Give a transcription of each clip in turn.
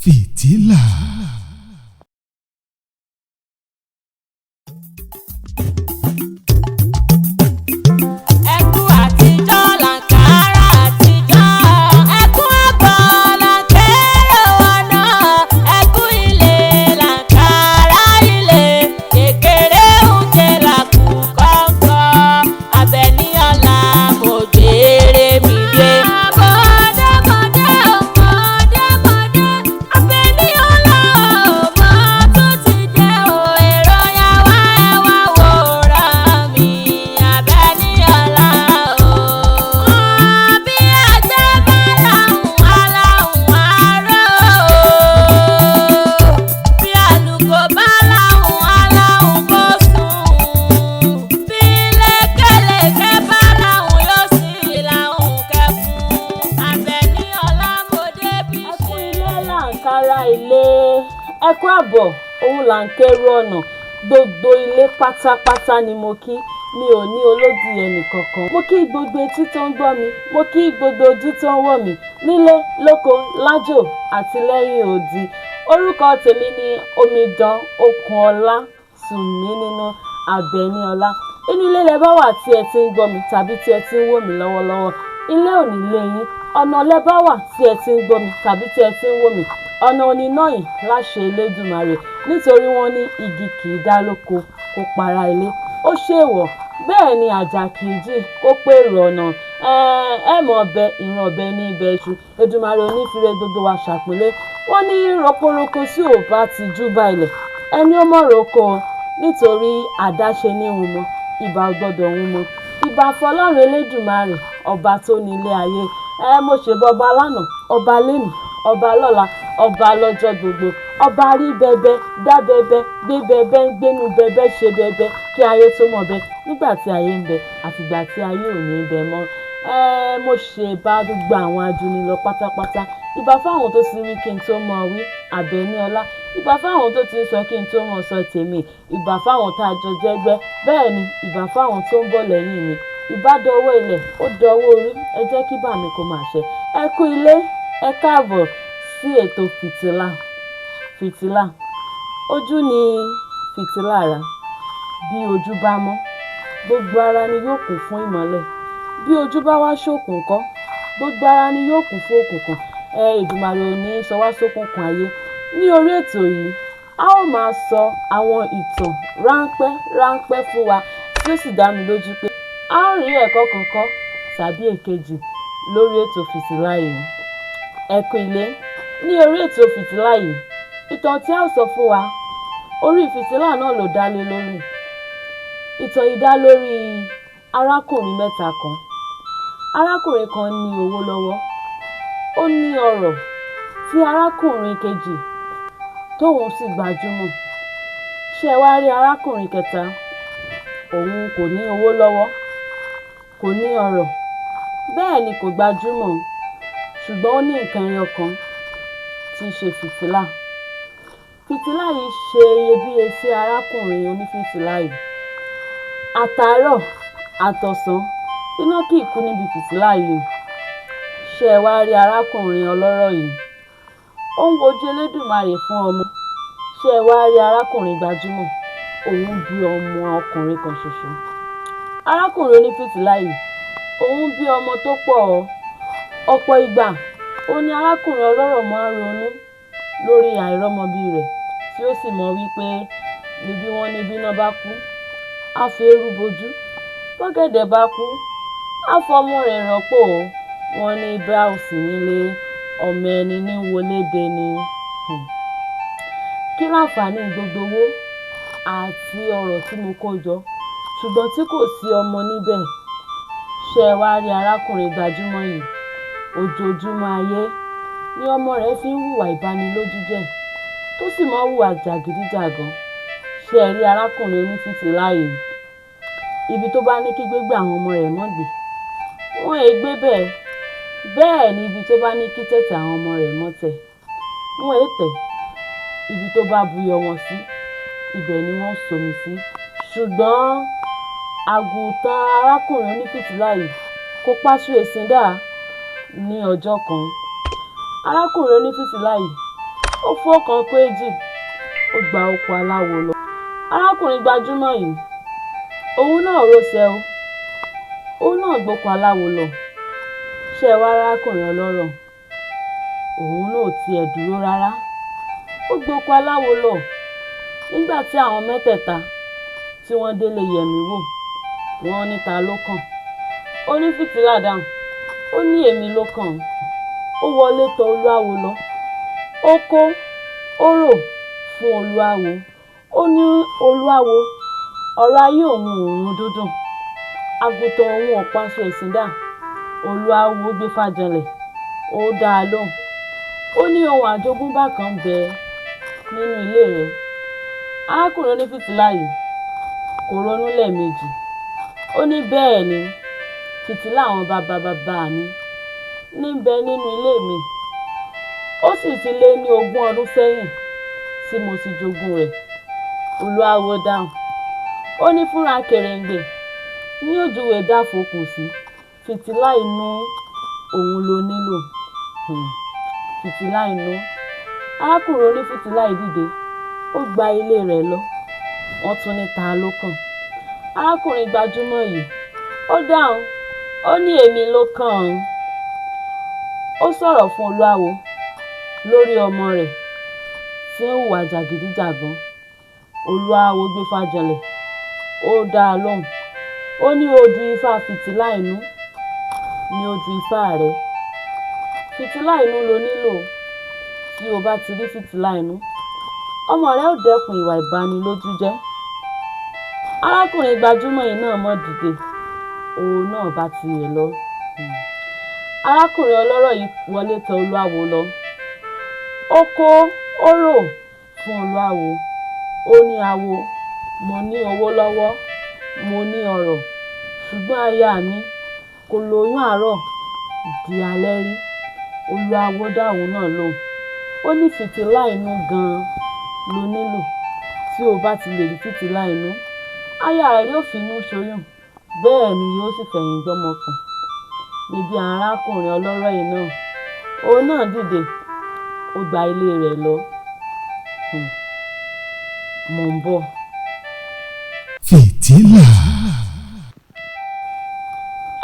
Fìtílà. Ẹkú àtijọ́ làǹkárá àtijọ́, ẹkú àbọ̀ làǹkérò ọ̀nà, ẹkú ilé làǹkárá ilé, kékeré oúnjẹ làkú kọ́ńkọ́, Àbẹ̀ní ọ̀la mo gbére mi dé. Bọ́dẹ́bọ́dẹ́ ọmọdébọ́dé, Àbẹ̀ní ọ̀la ọmọ tó ti jẹ́ o, èrò yà wá ẹ wá wòran mi, Àbẹ̀ní ọ̀la o. Bí ajá bá láhùn aláhùn aró, bí àlùkò bá láhùn aláhùn kó sùn, bí lékelèké bá láhùn yóò sì láhùn kẹfún. Àbẹ̀ní ọ̀la mo débi Ẹ kú ṣe. Ilé làǹkárá ilé, ẹ kú àbọ̀ òun là ń kérò ọ̀nà. Gbogbo ilé pátápátá ni mo kí, mi ò ní olódì ẹnì kankan. Mo kí gbogbo etí tó ń gbọ́ mi, mo kí gbogbo ojú tó ń wò mí nílé lóko lájò àti lẹ́yìn odi. Orúkọ tèmi ni Omidan Okunola Tùmínínú Àbẹ̀níọlá. Inú ilé lẹ bá wà tí ẹ ti ń gbọ́ mi tàbí tí ẹ ti ń wò mí lọ́wọ́lọ́wọ́, ilé ò ní lé yín. Ọ̀nà lẹ bá wà tí ẹ ti ń gbọ́ mi tàbí tí ẹ ti ń wò mí, ọ̀nà òní náà yìí láṣẹ Elédùmarè, nítorí wọ́n ní igi kì í dá lóko kó para ilé, ó ṣèwọ̀. Bẹ́ẹ̀ ni àjà kì í jì kó pèrò ọ̀nà. Ẹ mọ̀ ọbẹ̀ ìran ọbẹ̀ ní ibẹ̀ iṣu. Èdùmàrè onífire gbogbo wa ṣàpọ́nlé. Wọ́n ní rokoroko tí ò bá ti júbà ilẹ̀, ẹni ó mọ̀ roko o, nítorí àdáṣe ní hun mọ́, ìbà ò gbọ́dọ̀ hun mọ́. Ìbà fọlọ́run Elédùmarè, ọba tó ní ilé ayé. Ẹ mo ṣèbọ ọba lánàá, ọba lénìí, ọba lọ́la, ọba lọ́jọ́ gbogbo, ọba rí bẹbẹ, dá bẹbẹ, gbé bẹbẹ, ń gbénu bẹbẹ, ṣe bẹbẹ kí ayé tó mọ̀ bẹ, nígbà tí ayé ń bẹ àtìgbà tí ayé ò ní bẹ mọ́. Ẹ mo ṣe bá gbogbo àwọn ajúnilọ pátápátá. Ìbà fáwọn tó ti wí kí n tó mọ̀ wí, Àbẹ̀ní ọlá. Ìbà fáwọn tó ti ń sọ kí n tó mọ̀ sọ tèmi. Ìbà fáwọn tá a jọ jẹ́gbẹ́. Bẹ́ẹ̀ ni ìbà fáwọn tó ń bọ̀ lẹ́yìn mi. Ìbà dọwọ́ ilẹ̀, ó dọwọ́ orí, ẹ jẹ́ kí bà mí kó máa ṣẹ. Ẹ kú ilé, ẹ káàbọ̀ sí ètò Fìtílà. Fìtílà. Ojú ni fìtílà ara. Bí ojú bá mọ́, gbogbo ara ni yóò kún fún ìmọ́lẹ̀. Bí ojú bá wá ṣókùn ńkọ́, gbogbo ara ni yóò kún fún òkùnkùn. Ẹ Èdùmàrè ò ní sọ wá sókùnkùn ayé. Ní orí ètò yìí, a ó máa sọ àwọn ìtàn ráńpẹ́ ráńpẹ́ fún wa tí ó sì dá mi lójú pé a ó rí ẹ̀kọ́ kan kọ́ tàbí èkejì lórí ètò Fìtílà yìí. Ẹ kú ilé. Ní orí ètò Fìtílà yìí, ìtàn tí a ó sọ fún wa, orí fìtílà náà ló dá lé lórí. Ìtàn yìí dá lórí arákùnrin mẹ́ta kan. Arákùnrin kan ní owó lọ́wọ́, ó ní ọrọ̀, tí arákùnrin kejì tóun sì gbajúmọ̀. Ṣé ẹ wá rí arákùnrin kẹta? Òun kò ní owó lọ́wọ́, kò ní ọrọ̀, bẹ́ẹ̀ ni kò gbajúmọ̀, ṣùgbọ́n ó ní nǹkan ẹyọ kan tí í ṣe fìtílà. Fìtílà yìí ṣe iyebíye sí arákùnrin onífìtílà yìí. Àtàárọ̀ àtọ̀sán, iná kì í kú níbi fìtílà yìí. Ṣé ẹ wá rí arákùnrin ọlọ́rọ̀ yìí? Ó ń wojú Elédùmarè fún ọmọ. Ṣé ẹ wá rí arákùnrin gbajúmọ̀? Òun bí ọmọ ọkùnrin kan ṣoṣo. Arákùnrin onífìtílà yìí, òun bí ọmọ tó pọ̀ ọ́. Ọ̀pọ̀ ìgbà, ó ní arákùnrin ọlọ́rọ̀ máa ń ronú lórí àìrọ́mọbí rẹ̀, tí ó sì mọ̀ wípé níbí wọ́n ní bí iná bá kú, á fi eérú bojú. Bọ́gẹ̀dẹ̀ bá kú, á fọmọ rẹ̀ rọ́pò. Wọ́n ní bá ò sí nílé, ọmọ ẹni ní wọlé dé ni. Kí láǹfààní gbogbo owó àti ọrọ̀ tí mo kó jọ, ṣùgbọ́n tí kò sí ọmọ níbẹ̀. Ṣé ẹ wá rí arákùnrin gbajúmọ̀ yìí? Ojoojúmọ́ ayé ni ọmọ rẹ̀ fi ń hùwà ìbanilójújẹ́, tó sì máa ń hùwà jàgídíjàgan. Ṣé ẹ rí arákùnrin onífìtílà yìí? Ibi tó bá ní kí gbégbé àwọn ọmọ rẹ̀ mọ́ gbé, wọ́n è gbé bẹ́ẹ̀. Bẹ́ẹ̀ ni ibi tó bá ní kí tẹ̀tẹ̀ àwọn ọmọ rẹ̀ mọ́ tẹ̀, wọ́n è tẹ̀. Ibi tó bá buyọ̀ wọn sí, ibẹ̀ ni wọ́n ń somi sí. Ṣùgbọ́n àgùntàn arákùnrin onífìtílà yìí kò paṣú èsìn dà ní ọjọ́ kan. Arákùnrin onífìtílà yìí Ó fọ́kàn péjì, ó gba oko aláwo lọ. Arákùnrin gbajúmọ̀ yìí, òun náà rọṣẹ́ o, òun náà gboko aláwo lọ. Ṣé ẹ wá arákùnrin ọlọ́rọ̀? Òun náà ò tiẹ̀ dúró rárá. Ó gboko aláwo lọ. Nígbà tí àwọn mẹ́tẹ̀ẹ̀ta tí wọ́n délé yẹ̀mí wò, wọ́n ní ta ló kàn? Ó ní fìtílà dáhùn. Ó ní èmi ló kàn. Ó wọlé tọ̀ olúawo lọ. Ó kó ó rò fún olúawo. Ó ní olúawo, ọ̀rọ̀ ayé òun òun dúndùn. Àgùntàn òun ò paṣọ ẹ̀sìn dà. Olúawo gbé fàjọlẹ̀. Ó dá a lóhùn. Ó ní ohun àjogúnbá kan ń bẹ nínú ilé rẹ̀. Arákùnrin onífìtílà yìí kò ronú lẹ́ẹ̀mejì. Ó ní bẹ́ẹ̀ ni, fìtílà àwọn bàbá bàbá mi ní bẹ nínú ilé mi. Ó sì ti lé ní 20 ọdún sẹ́yìn tí mo ti jogún rẹ̀. Olúawo dáhùn. Ó ní fúnra kèrèǹgbè ní ojúwe dáfokùn sí. Fìtílà inú òun ló nílò. Fìtílà inú. Arákùnrin onífìtílà yìí dìde. Ó gba ilé rẹ̀ lọ. Wọ́n tún ní ta ló kàn? Arákùnrin gbajúmọ̀ yìí, ó dáhùn. Ó ní èmi ló kàn. Ó sọ̀rọ̀ fún olúawo lórí ọmọ rẹ̀ tí ń hùwà jàgídíjàgan. Olúawo gbé fàjọlẹ̀. Ó dá a lóhùn. Ó ní odù ifá fìtílà inú ni odù ifá rẹ̀. Fìtílà inú lo nílò. Tí o bá ti rí fìtílà inú, ọmọ rẹ ó dẹ́kun ìwà ìbanilójújẹ́. Arákùnrin gbajúmọ̀ yìí náà mọ̀ dìde. Òun náà bá tiẹ̀ lọ. Arákùnrin ọlọ́rọ̀ yìí wọlé tọ̀ olúawo lọ. Ó kó ó rò fún olúawo. Ó ní awo, mo ní owó lọ́wọ́, mo ní ọrọ̀, ṣùgbọ́n aya mi kò lóyún àárọ̀ di alẹ́ rí. Olúawo dá òun náà lóhùn. Ó ní fìtílà inú gan-an lo nílò. Tí o bá ti lè rí fìtílà inú, aya rẹ yóò finú ṣoyún, bẹ́ẹ̀ ni yóò sì fẹ̀yìn gbọ́mọ pọ̀n. Níbi arákùnrin ọlọ́rọ̀ yìí náà, òun náà dìde, ó gba ilé rẹ̀ lọ. Mò ń bọ̀. Fìtílà.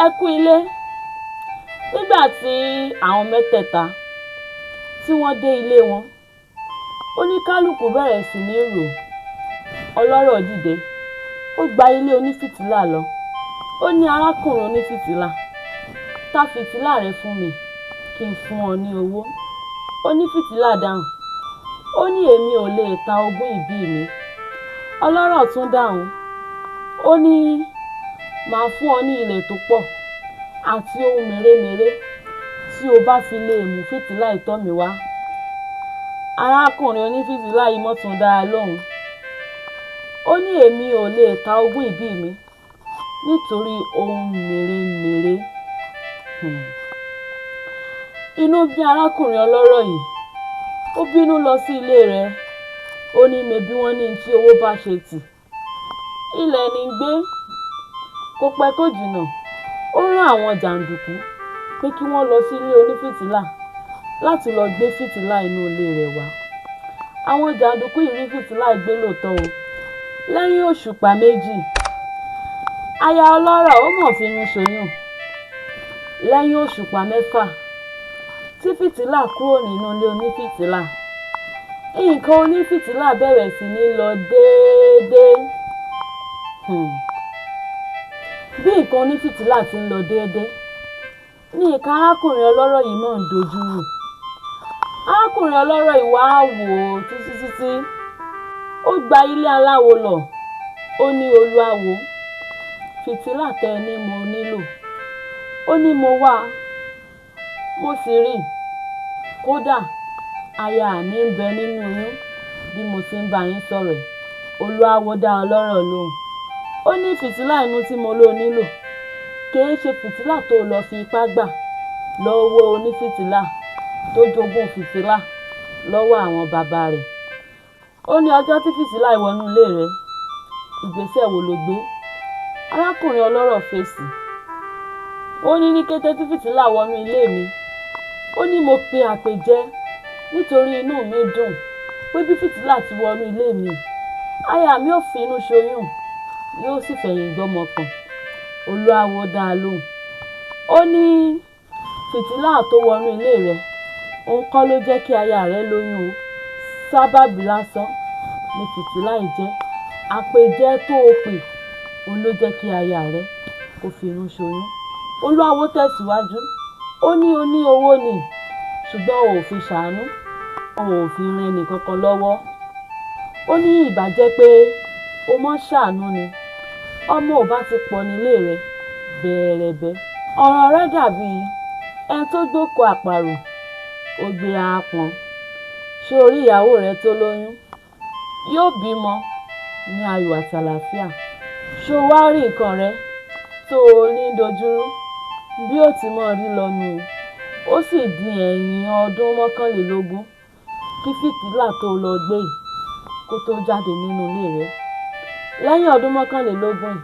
Ẹ kú ilé. Nígbà tí àwọn mẹ́tẹ̀ẹ̀ta tí wọ́n dé ilé wọn, oníkálukú bẹ̀rẹ̀ sí ní rò. Ọlọ́rọ̀ dìde, ó gba ilé onífìtílà lọ. Ó ní arákùnrin onífìtílà, ta fìtílà rẹ fún mi kí n fún ọ ní owó. Onífìtílà dáhùn. Ó ní èmi ò lè ta ogún ìbí mi. Ọlọ́rọ̀ tún dáhùn. Ó ní màá fún ọ ní ilẹ̀ tó pọ̀ àti ohun mèremère tí o bá fi lè mú fìtílà ìtọ́ mi wá. Arákùnrin onífìtílà yìí mọ̀ tún dá a lóhùn. Ó ní èmi ò lè ta ogún ìbí mi nítorí ohun mèremère. Inú bí arákùnrin ọlọ́rọ̀ yìí. Ó bínú lọ sí ilé rẹ̀. Ó ní mebí wọ́n ní tí owó bá ṣe tì. Ilẹ̀ ní gbé. Kó pẹ́ kó jìnnà. Ó rán àwọn jàǹdùkú pé kí wọ́n lọ sí ilé onífìtílà láti lọ gbé fìtílà inú ilé rẹ̀ wá. Àwọn jàǹdùkú yìí rí fìtílà gbé lóòótọ́ o. Lẹ́yìn òṣùpá 2, aya ọlọ́rọ̀ ó mọ̀ finú ṣoyún. Lẹ́yìn òṣùpá 6 tí fìtílà kúrò nínú ilé onífìtílà, nǹkan onífìtílà bẹ̀rẹ̀ sí ní lọ déédéé. Bí nǹkan onífìtílà ti ń lọ déédéé, ní nǹkan arákùnrin ọlọ́rọ̀ yìí náà ń dojú rú. Arákùnrin ọlọ́rọ̀ yìí wá wò ó títí títí. Ó gba ilé aláwo lọ. Ó ní olúawo, fìtílà tẹ ní mo nílò. Ó ní mo wá, mo sì rí. Kódà aya mi ń bẹ nínú oyún bí mo ti ń bá yín sọ̀rọ̀. Olúawo dá ọlọ́rọ̀ lóhùn. Ó ní fìtílà inú tí mo lò nílò kì í ṣe fìtílà tó lọ fi ipá gbà lọ́wọ́ onífìtílà tó jogún fìtílà lọ́wọ́ àwọn bàbá rẹ̀. Ó ní ọjọ́ tí fìtílà ìwọ̀nú ilé rẹ̀, ìgbésẹ̀ wo lo gbé? Arákùnrin ọlọ́rọ̀ fèsì. Ó ní ní kété tí fìtílà wọnú ilé mi, ó ní mo pe àpèjẹ, Nítorí inú mi dùn pé bí fìtílà ti wọnú ilé mi, aya mi ò fi inú ṣoyún, yóò sì fẹ̀yìn gbọ́mọ pọ̀n. Olúawo dá a lóhùn. Ó ní fìtílà tó wọnú ilé rẹ̀, òun kọ́ ló jẹ́ kí aya rẹ̀ lóyún o. Sábàbí lásán ni fìtílà yìí jẹ́. Àpèjẹ tó o pè, òun ló jẹ́ kí aya rẹ̀ kó fi inú ṣoyún. Olúawo tẹ̀síwájú. Ó ní o ní owó ni, ṣùgbọ́n o ò fi ṣàánú, o ò fi ran ẹnì kankan lọ́wọ́. Ó ní ìbá jẹ́ pé o mọ́ ṣàánú ni, ọmọ ò bá ti pọ̀ nílé rẹ bẹ́ẹ̀rẹ̀bẹ́. Ọ̀rọ̀ rẹ dàbí ẹni tó gbóko àparò, ó gbé aápọn. Ṣé o rí ìyàwó rẹ tó lóyún? Yóò bímọ ní ayọ̀ àti àlàáfíà. Ṣé o wá rí nǹkan rẹ tó o ní dojúrú? Bí ó ti mọ́ rí lọ nù. Ó sì di ẹ̀yìn ọdún 21 kí fìtílà tó lọ gbé yìí kó tó jáde nínú ilé rẹ. Lẹ́yìn ọdún 21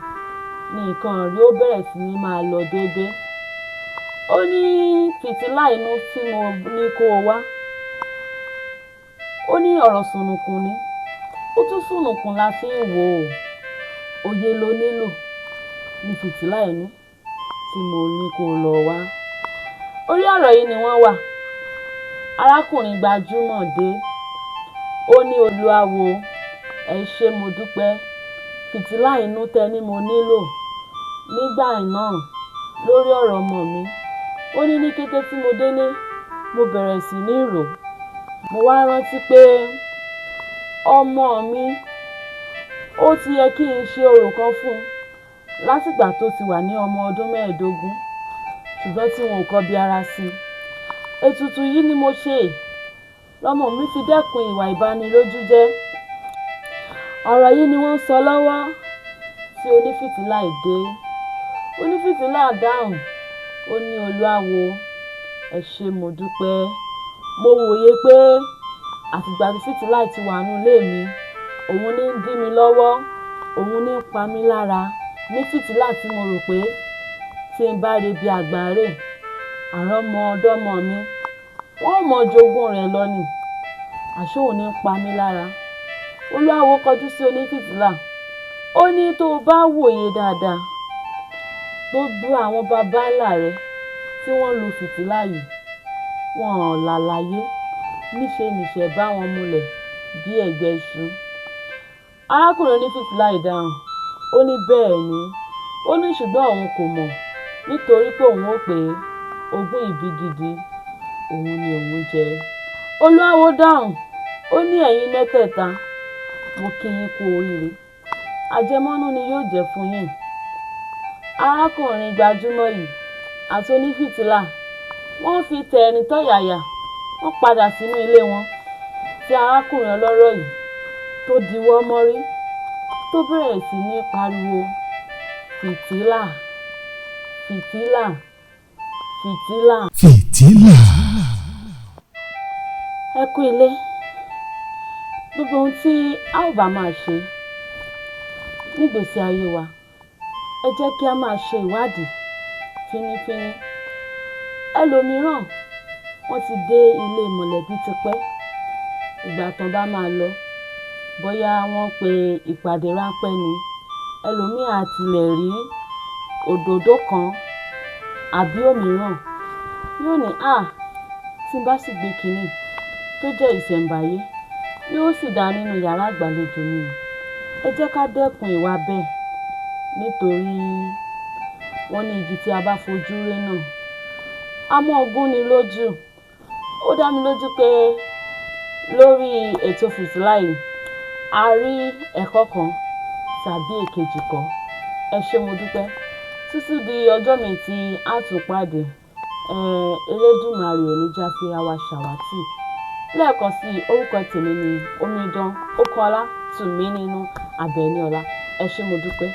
ni nǹkan rí ó bẹ̀rẹ̀ sí ní máa lọ déédé. Ó ní fìtílà inú tí mo ní kó o wá. Ó ní ọ̀rọ̀ sùnùkùn ni. Ó tún sùnùkùn la fi ń wò ó. Òye ló nílò ní fìtílà inú tí mo ní kó o lọ wá. Orí ọ̀rọ̀ yìí ni wọ́n wà. Arákùnrin gbajúmọ̀ dé. Ó ní Olúawo, ẹ ṣé mo dúpẹ́. Fìtílà inú tẹ ni mo nílò nígbà náà lórí ọ̀rọ̀ ọmọ mi. Ó ní ní kété tí mo délé, mo bẹ̀rẹ̀ sí ní rò. Mo wá rántí pé ọmọ mi, ó ti yẹ kí n ṣe orò kan fún un látìgbà tó ti wà ní ọmọ ọdún 25, ṣùgbọ́n tí wọn ò kọbi ara sí i. Ètùtù yìí ni mo ṣe, lọmọ mi fi dẹ́kun ìwà ìbanilójújẹ́. Ọ̀rọ̀ yìí ni wọ́n ń sọ lọ́wọ́ tí onífìtílà dé. Onífìtílà dáhùn. Ó ní Olúawo, ẹ ṣé mo dúpẹ́. Mo wòye pé àtìgbà tí fìtílà ti wà nínú ilé mi, òun ní ń dí mi lọ́wọ́, òun ní ń pa mí lára. Ní fìtílà tí mo rò pé tí n bá re bí àgbáre, àrọ́mọdọ́mọ mi, wọ́n ò mọ jogún rẹ̀ lọ ni. Àṣé òun ní ń pa mí lára. Olúawo kọjú sí onífìtílà. Ó ní tó o bá wòye dáadáa, gbogbo àwọn baba ńlá rẹ tí wọ́n lu fìtílà yìí, wọ́n ò làlàyé, níṣe nìṣẹ́ bá wọn múlẹ̀ bí ẹ̀gbẹ́ iṣu. Arákùnrin onífìtílà yìí dáhùn. Ó ní bẹ́ẹ̀ ni. Ó ní ṣùgbọ́n òun kò mọ̀ nítorí pé òun ó pé ogún ìbí gidi òun ni òun jẹ. Olúawo dáhùn. Ó ní ẹ̀yin mẹ́tẹ̀ẹ̀ta, mo kí yín kú oríire. Àjẹmọ́nú ni yóò jẹ́ fún yín. Arákùnrin gbajúmọ̀ yìí àti onífìtílà wọ́n fi tẹ̀rín tọ̀yàyà, wọ́n padà sínú ilé wọn tí arákùnrin ọlọ́rọ̀ yìí tó diwọ́ mọ́rí tó bẹ̀rẹ̀ sí ní pariwo fìtílà, fìtílà, fìtílà. Fìtílà. Ẹ kú ilé. Gbogbo ohun tí a ò bá máa ṣe nígbèsí ayé wa, ẹ jẹ́ kí a máa ṣe ìwádìí fínífíní. Ẹlòmíràn wọ́n ti dé ilé mọ̀lẹ́bí tipẹ́. Ìgbà tán bá máa lọ, bóyá wọ́n pe ìpàdé ráńpẹ́ ni, ẹlòmíràn á tilẹ̀ rí òdòdó kan àbí òmíràn. Yóò ní, "à, tí n bá sì gbé kiní tó jẹ́ ìṣẹ̀ǹbáyé, yóò sì dá nínú yàrá ìgbàlejò mi." Ẹ jẹ́ ká dẹ́kun ìwà bẹ́ẹ̀ nítorí wọ́n ní igi tí a bá fojú ré náà, a mọ́ ogún ni lójú. Ó dá mi lójú pé lórí ètò fìtílà yìí, a rí ẹ̀kọ́ kan tàbí èkejì kọ́. Ẹ ṣé mo dúpẹ́. Títí di ọjọ́ mi tí a tún pàdé, Elédùmarè ò ní já fi ara wa ṣàwátì. Lẹ́ẹ̀kan sí orúkọ tèmi ni Omidan Okoọlá Tùmí nínú Àbẹ̀níọlá. Ẹ ṣé mo dúpẹ́.